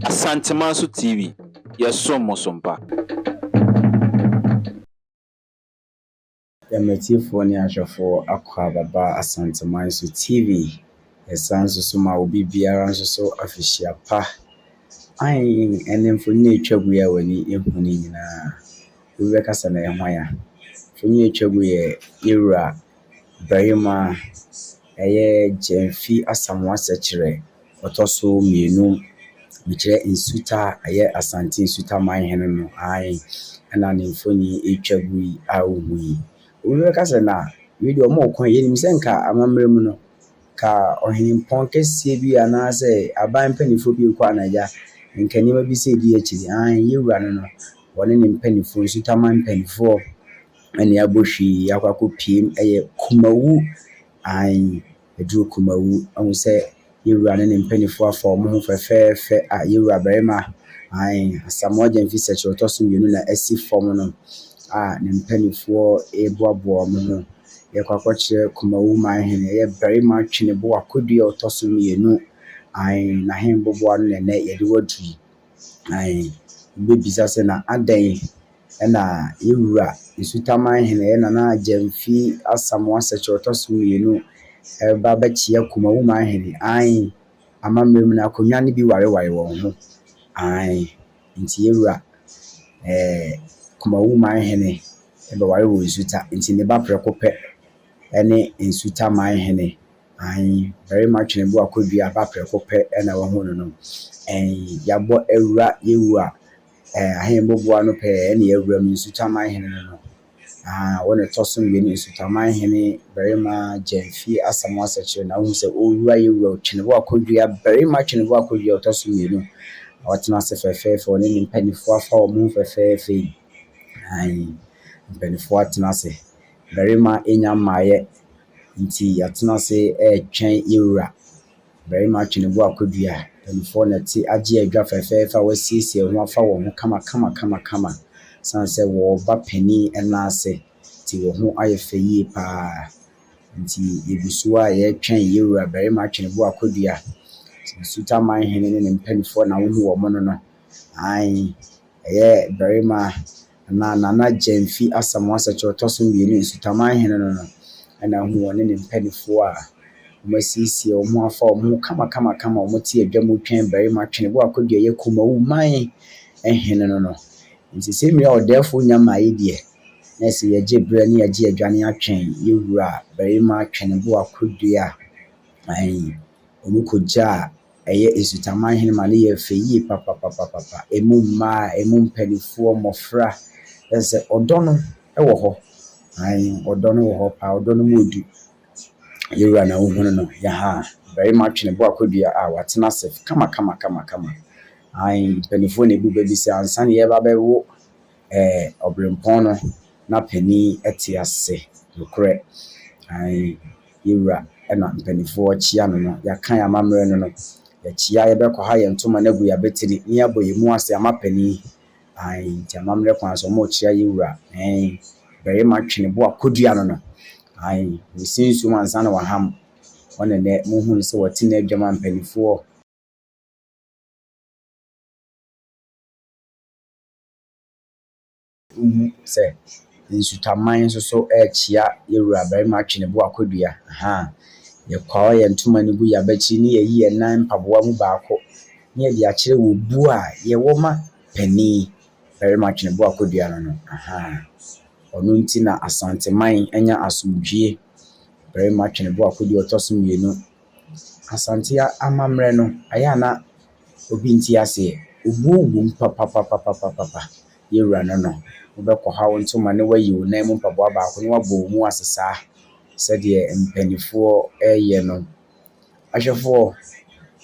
Asantemanso TV, yɛsom mo so mpa. Yɛma atiefoɔ ne ahwɛfoɔ akɔ ababa Asanteman so TV. Yɛsan nso so ma obi biara nso so afihyia pa. Ae, ɛne mfonin a atwa gu yi a w'ani ehu no nyinaa, obi bɛka sɛ na ɛyɛ hwan a? Mfonin a atwa gu yɛ yɛwura barima ɛyɛ Gyamfi Asamoah Sɛkyerɛ ɔtɔ so mmienu. Mekyerɛ Nsuta a ɛyɛ Asante Nsuta manhene no, ae, ɛna ne mfonin atwa gu yi a wohu yi. Obi bɛka sɛ na wei deɛ ɔmo yi, yɛnim sɛ nka amammerɛ mu no, ka ɔhempɔn kɛseɛ bi anaasɛ aban mpanimfoɔ bi rekɔ anagya, nka nneɛma bi sɛ ɛdi akyiri. Ae, yɛwura no no, wɔne ne mpanimfoɔ, Nsutaman mpanimfoɔ ɛne abɔ hwii akɔ akɔpiem ɛyɛ Kumawu. Ae, aduru Kumawu. Ahu sɛ yɛwura ne ne mpanimfoɔ afa wɔn ho fɛfɛɛfɛ a yɛwura barima, ae, Asamoah Gyamfi Sɛkyerɛ ɔtɔ so mmienu na asi fam no a ne mpanimfoɔ reboaboa wɔn ho. Yɛkɔ akɔkyerɛ Kumawu manhene, ɛyɛ barima Tweneboa Akodua a ɔtɔ so mmienu. Ae, n'ahemboboa no na ɛnnɛ yɛde wadu yi. Ae, wobɛbisa sɛ na adɛn ɛna yɛwura Nsutaman hene ɛyɛ Nana Gyamfi Asamoah Sɛkyerɛ ɔtɔ so mmienu ɛreba abɛkyea Kumawu manhene. Ae, amammerɛ mu no akonnwa no bi wareware wɔn ho. Ae, nti yɛwura ɛɛ Kumawu manhene bɛware wɔ Nsuta nti ne ba prɛko pɛ ɛne Nsuta manhene. Ae, barima Tweneboa Akodua ba prɛko pɛ ɛna wahu no no. Ɛn, yɛabɔ awura yɛwura ɛɛ ahemboboa no pɛɛ ɛne yɛawura mu Nsuta manhene no no. Ah, wɔn na ɛtɔ so mmienu Nsutaman hene barima Gyamfi Asamoah Sɛkyerɛ na wohu sɛ ɔwura yɛwura Tweneboa Akodua, barima Tweneboa Akodua ɔtɔ so mmienu. Na watena ase fɛfɛɛfɛ, ɔne ne mpanimfoɔ afa wɔn ho fɛfɛɛfɛ yi. Ae, mpanimfoɔ atena ase. Barima nya mmaeɛ nti yɛatena ase ɛretwɛn yɛwura barima Tweneboa Akodua. Mpanimfoɔ na ɛte agye adwa fɛfɛɛfɛ a wɔasiesie wɔn ho afa wɔn ho kama kama kama kama. Esiane sɛ wɔreba panin nan ase nti wɔn ho ayɛ fɛ yie pa ara. Nti yɛgu so a yɛretwɛn yɛwura barima Tweneboa Akodua. Nsutaman hene ne ne mpanimfoɔ na wohu wɔn no no. Ae, ɛyɛ barima anaa Nana Gyamfi Asamoah Sɛkyerɛ ɔtɔ so mmienu Nsutaman hene no no ɛna wohu wɔne ne mpanimfoɔ a wɔasiesie wɔn ho afa wɔn ho kama kama kama a wɔte adwa mu retwɛn barima Tweneboa Akodua ɛyɛ Kumawu man hene no no. Nti sɛ mmea ɔdɛɛfoɔ nya mmaeɛ deɛ, na ɛsɛ yɛgye berɛ ne yɛgye adwane atwɛn yɛwura barima Tweneboa Akodua. Ae, wɔn kɔgya a ɛyɛ Nsutaman hene ma no yɛ fɛ yie papapapapa. Emu mmaa, emu mpanimfoɔ, mmɔfra. Ɛsɛ sɛ ɔdɔ no wɔ hɔ. Ae, ɔdɔ no wɔ hɔ paa. Ɔdɔ no mu odu. Yɛwura na wohunu no. Yaha, barima Tweneboa Akodua a watena ase kama kama kama kama. Ae, mpanimfoɔ na ebu baabi sɛ ansa na yɛreba abɛwo ɛɛ ɔberempɔn no, na panin te ase. Nokorɛ. Ae, yɛwura ɛna mpanimfoɔ kyea no no. Yɛaka yɛn amammerɛ no no. Yɛkyea yɛbɛkɔha yɛn ntoma no agu yɛn abatiri na yɛabɔ yɛn mu ase ama panin. Ae, nti amammerɛ kwan so wɔrekyea yɛwura. Ɛn, barima Tweneboa Akodua no no. Ae, wɔsi nsuom ansa na waham. Wɔn na nnɛ muhunu sɛ wɔte n'adwam a mpanimfoɔ wohu sɛ Nsutaman nso so rekyea yɛwura barima Tweneboa Akodua. Ahaa, yɛkwaw yɛn ntoma no gu yɛn abatiri ne yɛyi yɛn nan mpaboa mu baako ne yɛde akyerɛ wɔ bu a yɛwɔ ma panin barima Tweneboa Akodua no no. Ahaa, ɔno nti na Asanteman anya asomdwie. Barima Tweneboa Akodua ɔtɔ so mmienu. Asante amammerɛ no, ɛyɛ a na obi nte aseɛ. Obuo wom papapapapapa. Yɛwura no no, wobɛkɔha wo ntoma na woayi wo nan mu mpaboa baako na woabɔ wo mu ase saa sɛdeɛ mpanimfoɔ reyɛ no. Ahwɛfoɔ,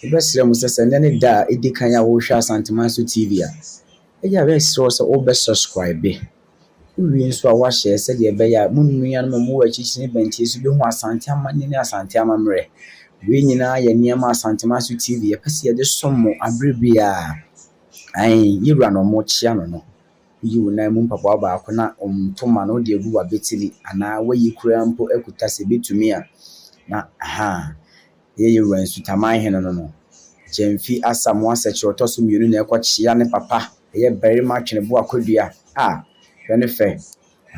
yɛbɛsrɛ mo sɛ sɛ nnɛ ne da a ɛdi kan a worehwɛ Asanteman so TV a, ɛyɛ a yɛbɛsrɛ wo sɛ wobɛ subscribe. Wowie nso a woahyɛ sɛdeɛ ɛbɛyɛ a mo nuanom a mowɔ akyirikyiri ne bɛnkyɛe so bɛhu Asante amanneɛ ne Asante amammerɛ. Wei nyinaa yɛ nneɛma Asanteman so TV yɛpɛ sɛ yɛde som mo aberɛ biara. Ae, yɛwura na wɔrekyea no no. Woyi wo nan mu mpaboa baako na wo ntoma no wode agu w'abatiri anaa woayi koraa mpo akuta sɛ ɛbɛtumi a na ahaa. Ɛyɛ yɛwura Nsutaman hene no no. Gyamfi Asamoah Sekyere ɔtɔ so mmienu na ɛrekɔkyea ne papa, ɛyɛ Barima Tweneboa Kodua a hwɛ ne fɛ.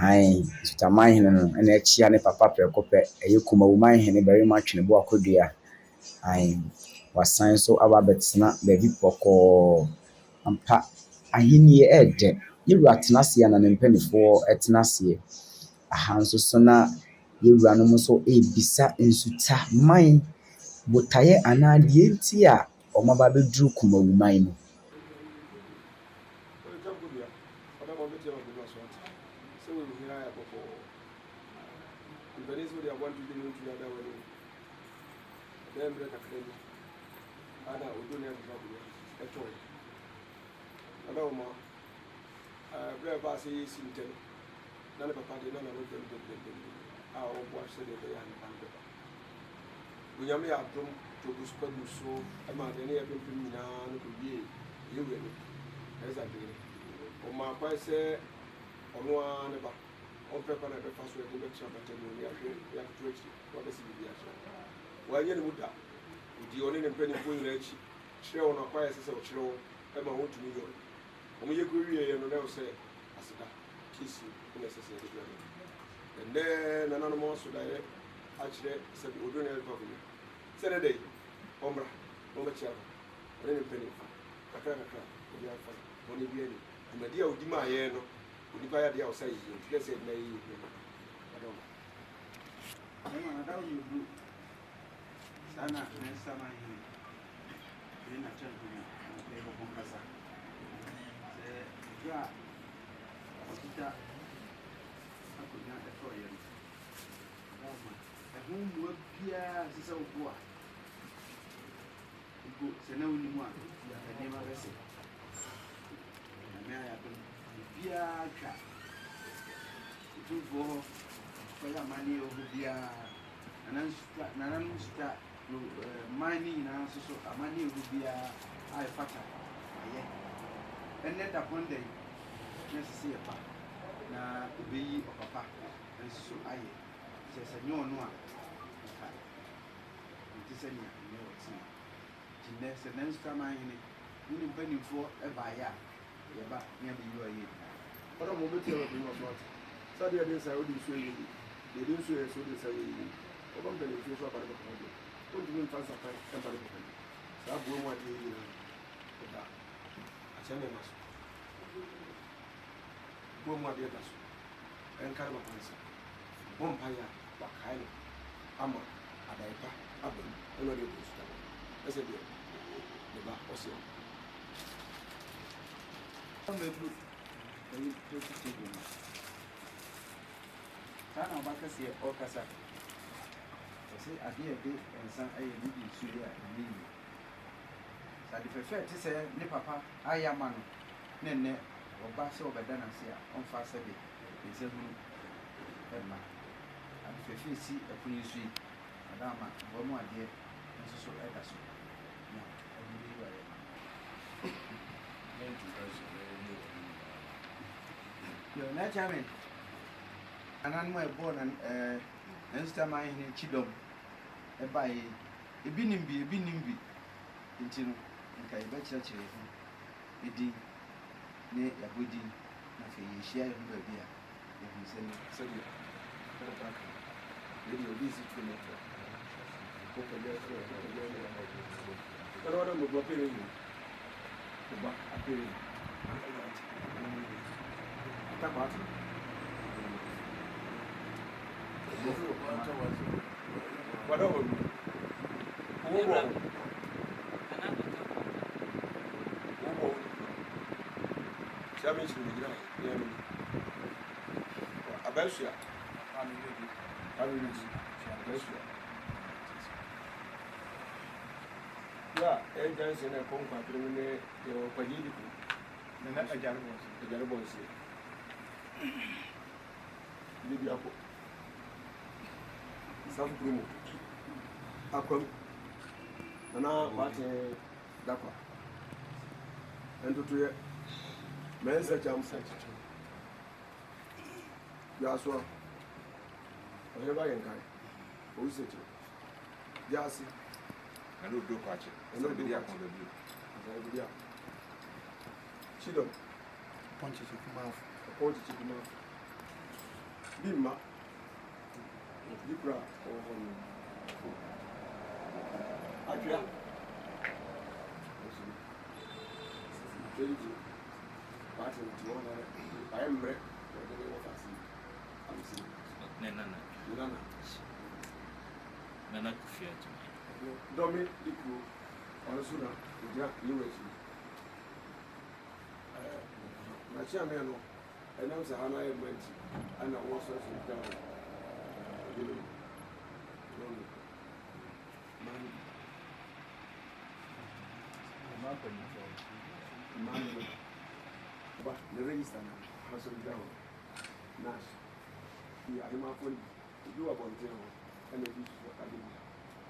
Ae, Nsutaman hene no na ɛrekyea ne papa prɛko pɛ, ɛyɛ Kumawuman hene Barima Tweneboa Kodua. Ae, wasan nso aba abɛtena baabi bɔkɔɔ. Ampa, ahennie ɛyɛ dɛ. Yɛn wura tena ase a na ne mpanimfoɔ tena aseɛ. Aha nso so na yɛn wuranom nso rebisa Nsutaman botaeɛ anaa deɛ nti a wɔaba abɛduru Kumawuman mu. Berɛ a ɛbaa sɛ yɛresi ntɛm na ne papa deɛ na n'ano dɛm dɛm dɛm dɛm a ɔreboa sɛdeɛ ɛbɛyɛ a ne ba no bɛba. Onyame yɛ adom to gu so pa gu so ma deɛ ne yɛpempem nyinaa no kɔwie yɛwura no ɛsɛ adwene. Ɔmaa kwan sɛ ɔno ara ne ba ɔmpɛ kwan a ɛbɛfa so ɛde bɛtena bata mu ne ahwɛ ne atoto akyiri na wabɛsi biribi akyerɛ. Wanyɛ ne mu da. Ɔdii ɔne ne mpanimfoɔ nyinaa akyi kyerɛɛ wɔn akwan a ɛsɛ sɛ ɔkyerɛ wɔn ma wɔntumi yɔe. Wɔyɛ kɔ wieeɛ no, na ɛwɔ sɛ aseda kiesie na ɛsɛ sɛ yɛde brɛ no. Ɛnnɛ nananom aso daeɛ akyerɛ sɛbi Oduro ne Adepa Akonnwa sɛ ɛnɛ da yi ɔmmra na ɔmmɛkyea no, ɔne ne mpanimfoɔ kakra kakra obiara mfa no bɔne biara nnim. Dwumadi a ɔdi maa yɛn no, onipa yɛ adeɛ a ɔsɛ ayɛyie nti na ɛsɛ yɛde no ayɛyie brɛ no. Ɔdɔ. Bɛma no da woyɛ buru. Saa na ne nsa ma hene. Ne na kyɛ nkonnwa na afei bɔbɔ nkasa. Sɛ berɛ a ɔkita akonnwa ɛtɔeɛ no, ɔma ɛho mmoa biara ɛsɛ sɛ woboa. Mpo sɛ na wonim a, nneɛma bɛsɛ. Nyame ayɛ adom, biribiara twa. Otumfoɔ hɔ kɔyɛ amanneɛ wɔ hɔ biara. Nananom nsuta no man no nyinaa nso so amanneɛ wɔ hɔ biara a ɛfata ayɛ. Ɛnnɛ dapɔn da yi na ɛsɛ sɛ yɛba na yɛbɛyi ɔpapa nso so ayɛ. Sɛ sɛ nyɛ ɔno a, nka nte sɛ nea nnɛ ɔte yi. Nti nnɛ sɛ Nansuta manhene ne ne mpanimfoɔ baeɛ a, yɛba na yɛabɛyi wo ayɛ nyinaa. Ɔdɔ mo bɛtia wɔ akonnwa so ate sɛ adeɛ a ɛde nsa yɛ wode nsuo yɛ yie deɛ ɛde nsuo yɛ nso wode nsa yɛ yie ɔba mpanimfie nso aba ne papa hɔ deɛ wontumi mfa nsapan mma ne papa ni saa boa mu adeɛ yi nyinaa ɛda akyɛ nneɛma so boa mu adeɛ da so ɛnka ne papa nsa bɔ mpaeɛ a wakae no ama adae pa aba mu ɛna ɔde ɛbɔ nsuta ɛsɛ deɛ ne ba ɔsɛ. Saa na ɔba kɛseɛ ɔrekasa. Ɔse adeɛ a ɛde nsa yɛ no wode nsuo yɛ a ɛnyɛ yie. Sɛ ade fɛfɛ a ɛte sɛ ne papa ayɛ ama no na ɛnnɛ ɔba sɛ ɔbɛda no ase a ɔmfa sɛbe nsa hunu mma. Ade fɛfɛ a ɛsi ɛpono yi so yi, Adaama boa mu adeɛ nso so da so na ɔde bɛyi wo ayɛ. Yo, na chairman, nananom a ɛbɔɔ na ɛɛ Nansuta man hene kyidɔm ɛbaeɛ yi, ebi nim bi, ebi nnim bi. Nti no, nka yɛbɛkyerɛkyerɛ yɛn ho edin ne yɛabɔ din, na afei yɛahyia yɛn ho baabi a yɛhunu sɛ ne. Sɛdeɛ wo papa aka no, wei deɛ obi nsi tumi no kɔ. Kɔkɔyɛ kɔkɔyɛ Ɛna ɔdɔ mbɔ apere yi. Ɔba apere yi. Atakwa ate. Wada hɔ no. Owó bɔ. Owó bɔ. Kyerɛ me nkyerɛ me gyina yɛ me. Abɛsua. Kwame Redi. Abɛsua. Bere a ɛyɛ junction na ɛkɔ Nkwapere mu ne deɛ wɔ Kwagye Dipo. Nana Agyare Bɔnse. Agyare Bɔnse. Bi biako. Safo kurom. Akwam. Nana Kwate Dakwa. Ntotoyɛ. Mɛnsa kyam. Yasoa. Ɔhene ba yɛn kan. Owusu kyerɛ. Gyaase. Nana Oduro Kwakye. Nana Asare Oduro bedi ako Kwakye. baabi o. Asare bedi ako. Chidom. Ɔpɔn Kyekye Kumafo. Ɔpɔn Kyekye Kumafo. Bi mma. Bi kura ɔwɔ hɔ no. Atwea. Atwea yi deɛ, waate no te hɔ na wayɛ mmerɛ na ɔde ne wɔfa ase abɛsi. Ne nana. Ne nana. Nana Kofi Agyemang. Dɔme de kuro, ɔno nso na ɔgyina ne wura akyi. Ɛɛ, n'akyeamea no, ɛnam sɛ ha no ayɛ mma nti, ɛna wɔsɔresɔre gyina hɔ. Ebinom, wɔn mmaa no bi. Mmaa mpanimfoɔ. Mmaa no bi. Ba, ne register no, ha nso gyina hɔ. Nash. Yi ahemafoɔ no bi. Ebi wɔ abɔnten hɔ, ɛna ebi nso ade bi ha.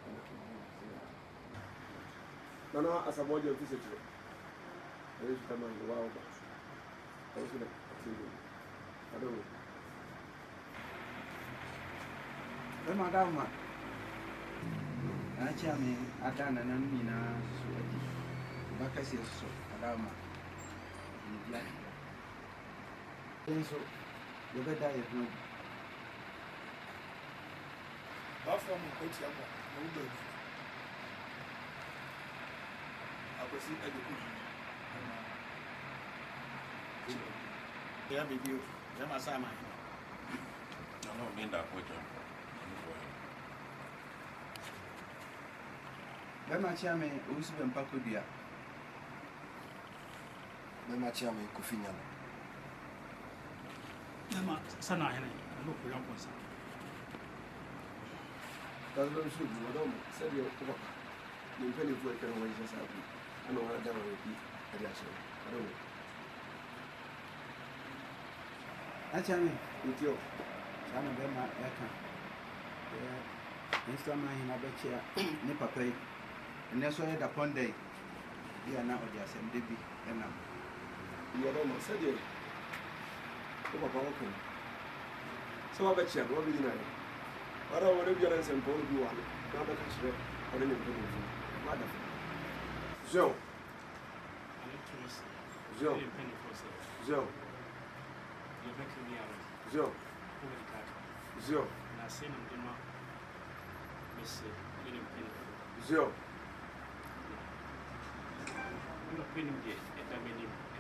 Ɛna ebi wɔ ase ha. Nana Asamoah Gyan fi Sɛkyerɛ. Ɛyɛ Sutaman ne wa ɔba. Ɛwɔ so na ɔte mu. Adɔmo. Bɛma da ma. Nana me ada nananom nyinaa so adi. Ɔba kɛseɛ so ada ma. Ne di ahwehwɛ. Yɛn nso yɛbɛda yɛn ho adi. Bafo mu kwatia mu na wo baabi. Akwasi Agyekum. Ya baabi o. Bɛma sa ama. Nana Ɔbɛn Daako Agyapong. Ɔno fo hene. Bɛma kyea me Owusu Bɛmpa Kodua. Bɛma kyea me Kofi Nyame. Bɛma sana hene ɛna okura nkɔnsa. Dasbɛ nso bi wɔdɔ mo sɛdeɛ wo papa ne mpanimfoɔ atwa ne ho ahyia saa bi ɛna wɔn ada wɔn adi ɛde akyerɛ wo. Wɔdɔ mo. Akyea me. Nti o. Saa na bɛma ɛka. Yɛ Nsuta hene abɛkyea ne papa yi. Ɛnɛ nso ɔyɛ dapɔn da yi. Bi a na ɔde asɛm de bi ɛnam. Wɔdɔ mo sɛdeɛ wo papa wɔka no sɛ wabɛkyea no wabɛgyina yɛ wɔdɔ wɔn biara nsɛmpɔw no bi wɔ ano na wabɛka kyerɛ ɔne ne mpanimfoɔ wada fam. Zion. Zion. Zion. Zion. Zion. Zion.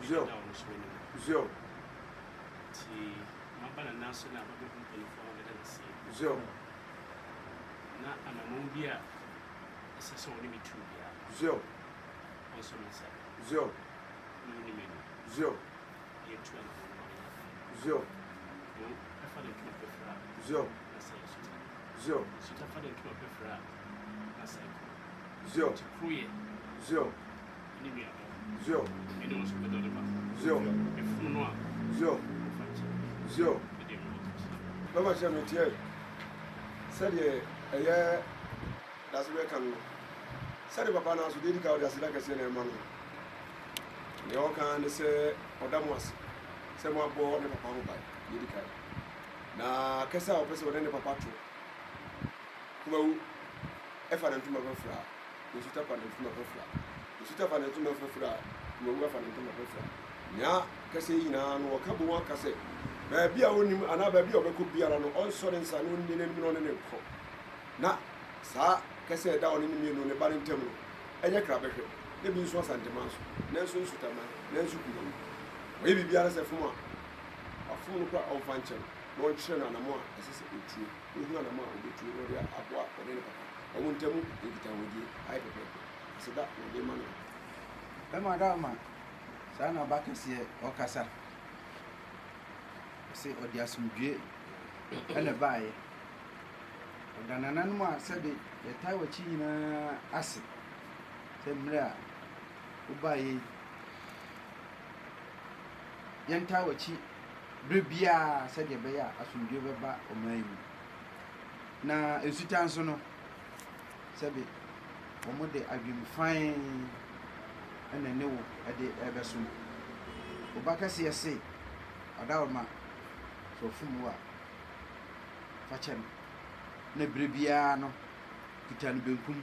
Zion. Zion. Zion. Na anammɔn bi a ɛsɛ sɛ ɔne me tu biara. Zion. Ɔnsɔ me nsa. Zion. Na ɔni m'anim. Zion. Yɛtu anammɔn no ma no yɛ. Zion. Mo ɛfa ne ntoma pɛfra. Zion. Na sɛ yɛ suta. Zion. Suta fa ne ntoma pɛfra na sɛ kɔ. Zion. Nti koro yɛ. Zion. Ɛne nuadɔ. Zion. Ɛne wɔn nso bɛdɔ ne ba. Zion. Ɛfunu no a. Zion. Ɔfa nkyɛn. Zion. Ɛdeɛ mi wɔ kɛse. Bɛma kyerɛ me tiɛ sɛdeɛ ɛyɛ dase bɛka no sɛdeɛ papa no aso deɛ di ka ɔde aseda kɛseɛ na ɛma no deɛ ɔka ne sɛ ɔda mo ase sɛ moabɔ ne papa ho ban deɛ di kan na kɛsɛ a ɔpɛ sɛ ɔne ne papa to kumawu ɛfa ne ntoma fɛfra nsuta fa ne ntoma fɛfra nsuta fa ne ntoma fɛfra kumawu afa ne ntoma fɛfra nea kɛsɛ yi nyinaa no ɔka bɔ aka sɛ baabi a onim anaa baabi a ɔbɛkɔ biara no ɔnsɔ ne nsa na ɔnni n'anim na ɔne ne nkɔ na saa kɛsɛ ɛda ɔne ne mmienu ne ba ne ntam no ɛnyɛ krabɛhwɛ na ebi nso Asanteman so nanso Nsutaman nanso Kumawu ɔyɛ biribiara sɛ fom a wafom no kora ɔmfa nkyɛn na ɔnkyerɛ no anamo a ɛsɛ sɛ ɔtuo ohun anamo a ɔbɛtuo na ɔde aboa ɔne ne papa ɔmo ntam nkitahodie ayɛ pɛpɛɛpɛ aseda na ɔde ma no. Bɛma da ma saa na ɔba kɛseɛ ɔkasa. Ɔsɛ ɔde asomdwie ɛna baeɛ. Ɔda nananom a sɛbe yɛtae w'akyi nyinaa ase sɛ mmerɛ a wobaeɛ yi yɛntae w'akyi berɛ biara sɛdeɛ ɛbɛyɛ a asomdwie bɛba ɔman yi mu. Na nsuta nso no sɛbe wɔn de adwemfan ɛna ne wo ɛde ɛbɛsom. Ɔba kɛseɛ se ɔdawoma sɛ ɔfom wo a fa kyɛ no na berɛ biara no kuta no benkum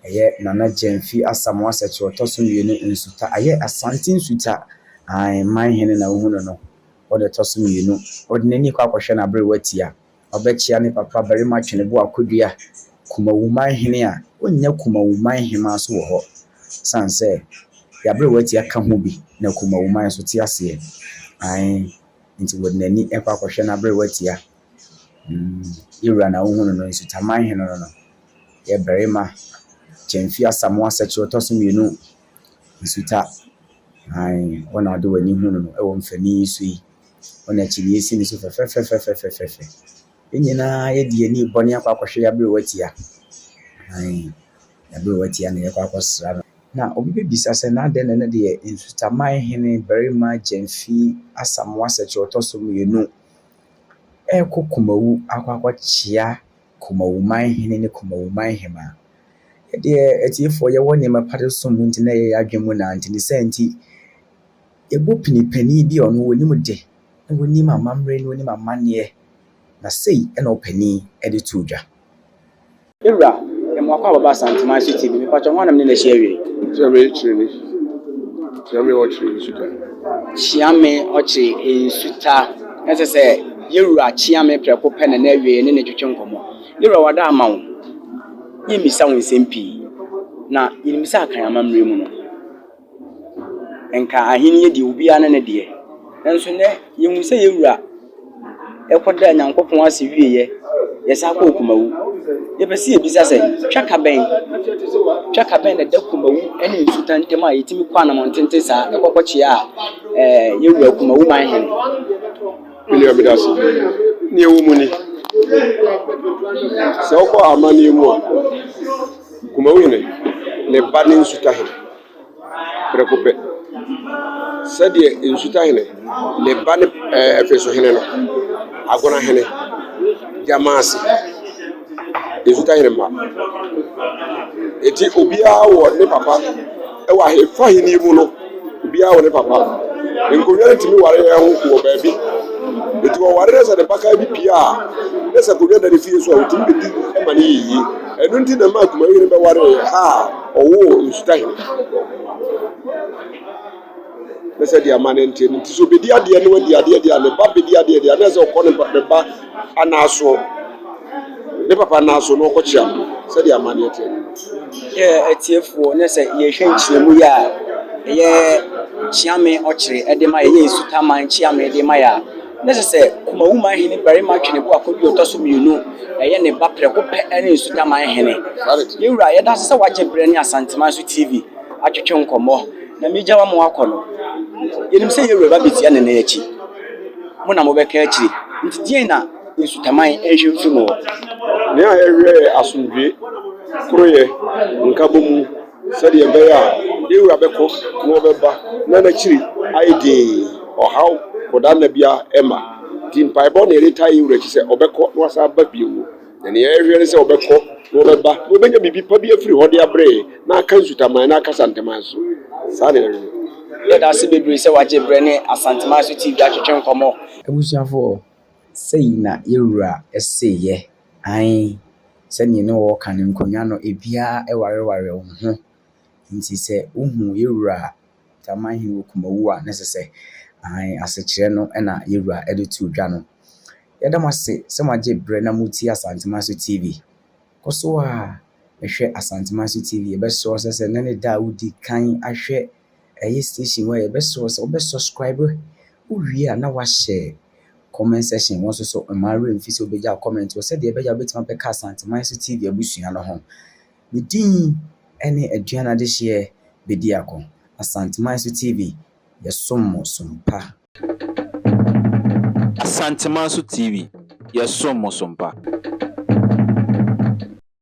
Ɛyɛ Nana Gyamfi Asamoah Sɛkyerɛ ɔtɔ so mmienu Nsuta. Ayɛ Asante Nsuta ae man hene na wohu no no. Ɔna ɛtɔ so mmienu. Ɔde n'ani kɔ akɔhwɛ n'aberewa tia. Ɔbɛkyea ne papa barima Tweneboa Akodua, Kumawu man hene a ɔnnya Kumawu man hemaa nso wɔ hɔ. Sane sɛ y'aberewa tia ka ho bi na Kumawu man nso te aseɛ. Ae nti wɔde n'ani kɔ akɔhwɛ n'aberewa tia. Mm, yɛwura na wohu no no, Nsuta man hene no no. Yɛ barima Gyamfi Asamoah Sɛkyerɛ ɔtɔ so mmienu Nsuta. Ae, wo na wode w'ani hu no no wɔ mfani yi so yi. Wo na akyinnye si ne so fɛfɛfɛfɛfɛfɛ. Yɛn nyinaa yɛde yɛn ani rebɔ ne akɔ akɔhwɛ yɛn aberewa tia. Ae, yɛn aberewa tia na yɛkɔ akɔsra no. Na obi bɛbisa sɛ na adɛn na ɛno deɛ Nsutaman hene barima Gyamfi Asamoah Sɛkyerɛ ɔtɔ so mmienu ɛrekɔ Kumawu akɔ akɔkyea Kumawuman hene ne Kumawuman hemaa. Yɛdeɛ atiefoɔ yɛwɔ nneɛma pa de som mu nti na ɛyɛ yɛn adwene mu naa nti ne saa nti yɛbɔ pini panin bi a ɔno ɔnim de na ɔnim amammerɛ na ɔnim amanneɛ na sei na ɔpanin de too dwa. Ewura, yɛma wakɔ ababa Asanteman so TV. Mepakyɛ hwan na me ne no ahyia awie? Kyeame Kyereni. Kyeame Ɔkyere Nsuta. Kyeame Ɔkyere Nsuta. Na kyerɛ sɛ yɛwura Kyeame prɛko pɛ na na awie ne ne twetwe nkɔmmɔ. Yɛwura wada ama wo. Yɛmmisa wo nsɛm pii. Na yɛnim sɛ Akan amammerɛ mu no, nka ahenni deɛ obiara ne ne deɛ. Nanso nnɛ yɛhu sɛ yɛn wura kɔdaa Nyankopɔn ase wieeɛ, yɛsan kɔɔ Kumawu. Yɛpɛ sɛ yɛbisa sɛ, twaka bɛn, twaka bɛn na ɛda Kumawu ne Nsuta ntam a yɛtumi kɔ anammɔn tenten saa kɔ kɔkyea ɛɛ yɛn wura Kumawu man hene? Me nua meda ase pii. Nea ɛwɔ mu ni, sɛ wokɔ amanneɛ mu a, Kumawu hene ne ba ne Nsuta hene prɛko pɛ. Sɛdeɛ Nsuta hene ne ba ne ɛɛ Ɛfeso hene no, Agona hene, Gyamaase, Nsuta hene mma. Enti obiara wɔ ne papa wɔ ahefa ahenni mu no, obiara wɔ ne papa. Nkonnwa no tumi ware yɛn ho wɔ baabi. Enti wɔware na sɛ ne bakan bi pie a, na sɛ akonnwa da ne fie so a, otumi bedi ma no yɛ yie. Ɛno nti na ɛmaa Kumayɛ hene bɛwaree a ɔwoo Nsutahene. Ne sɛ deɛ amanneɛ nteɛ no nti, sɛ obedi adeɛ na wadi adeɛ deɛ a, ne ba bedi adeɛ deɛ a, na ɛsɛ sɛ ɔkɔ ne ba ne ba anaasoɔ, ne papa anaaso na ɔkɔkyea no sɛdeɛ amanneɛ teɛ no. Yɛ atiefoɔ ne sɛ yɛhwɛ nkyerɛmu yi a ɛyɛ Kyeame ɔkyere de ma yɛ, ɛyɛ Nsutaman Kyeame de ma yɛ a, na ɛsɛ sɛ Kumawuman hene barima Tweneboa Kodu ɔtɔ so mmienu, ɛyɛ ne ba prɛko pɛ ne Nsutaman hene. Yɛn wura, yɛda ase sɛ woagye berɛ ne Asanteman so TV atwetwe nkɔmmɔ. Na megya wo ama woakɔ no, yɛnim sɛ yɛn wura ba bɛtia ne nan akyi. Mo na mobɛka akyire. Nti deɛn na Nsutaman nhwɛ mfiri mo hɔ? Nea yɛhwehwɛ yɛ asomdwoe, koroyɛ, nkabɔmu, sɛdeɛ ɛbɛyɛ a yɛn wura bɛkɔ na ɔbɛba na n'akyiri ayɛ dinn, ɔhaw, kɔdaanna biara mma. Nti mpaebɔ na yɛde taa yɛn wura akyi sɛ ɔbɛkɔ na wasan aba bio. Na nea yɛhwehwɛ ne sɛ ɔbɛkɔ na ɔbɛba na ɔbɛnya biribi pa bi afiri hɔ de abrɛ yɛn na aka Nsutaman na aka Santeman so. Saa na yɛhwehwɛ. Yɛda ase bebree sɛ wagye berɛ ne Asanteman so TV atwetwe nkɔmmɔ. Abusuafoɔ, sei na yɛwura seeɛ, aane, sɛdeɛ ne wɔka no, nkonnwa no, ebiara wareware wɔn ho. Nti sɛ wohu yɛwura Taman hene wɔ Kumawu a, na ɛsɛ sɛ, aane, asekyerɛ no na yɛwura de too dwa no. Yɛda mo ase sɛ moagye berɛ na motie Asantemanso TV. Kɔ so ara hwɛ Asantemanso TV. Yɛbɛsrɛ wo sɛ sɛ nnɛ ne da a wodi kan ahwɛ ɛyɛ station wei a, yɛbɛsrɛ wo sɛ wobɛ subscribe. Wowie a na woahyɛ comment section hɔ nso so mma wo werɛ mfi sɛ wobɛgya wo comment hɔ sɛdeɛ ɛbɛyɛ a wobɛtumi abɛka Asantemanso TV abusua no ho. Me din ne Aduane Adehyeɛ Bediako. Asantemanso TV, yɛsom mo som pa. Asantemanso TV, yɛsom mo som pa.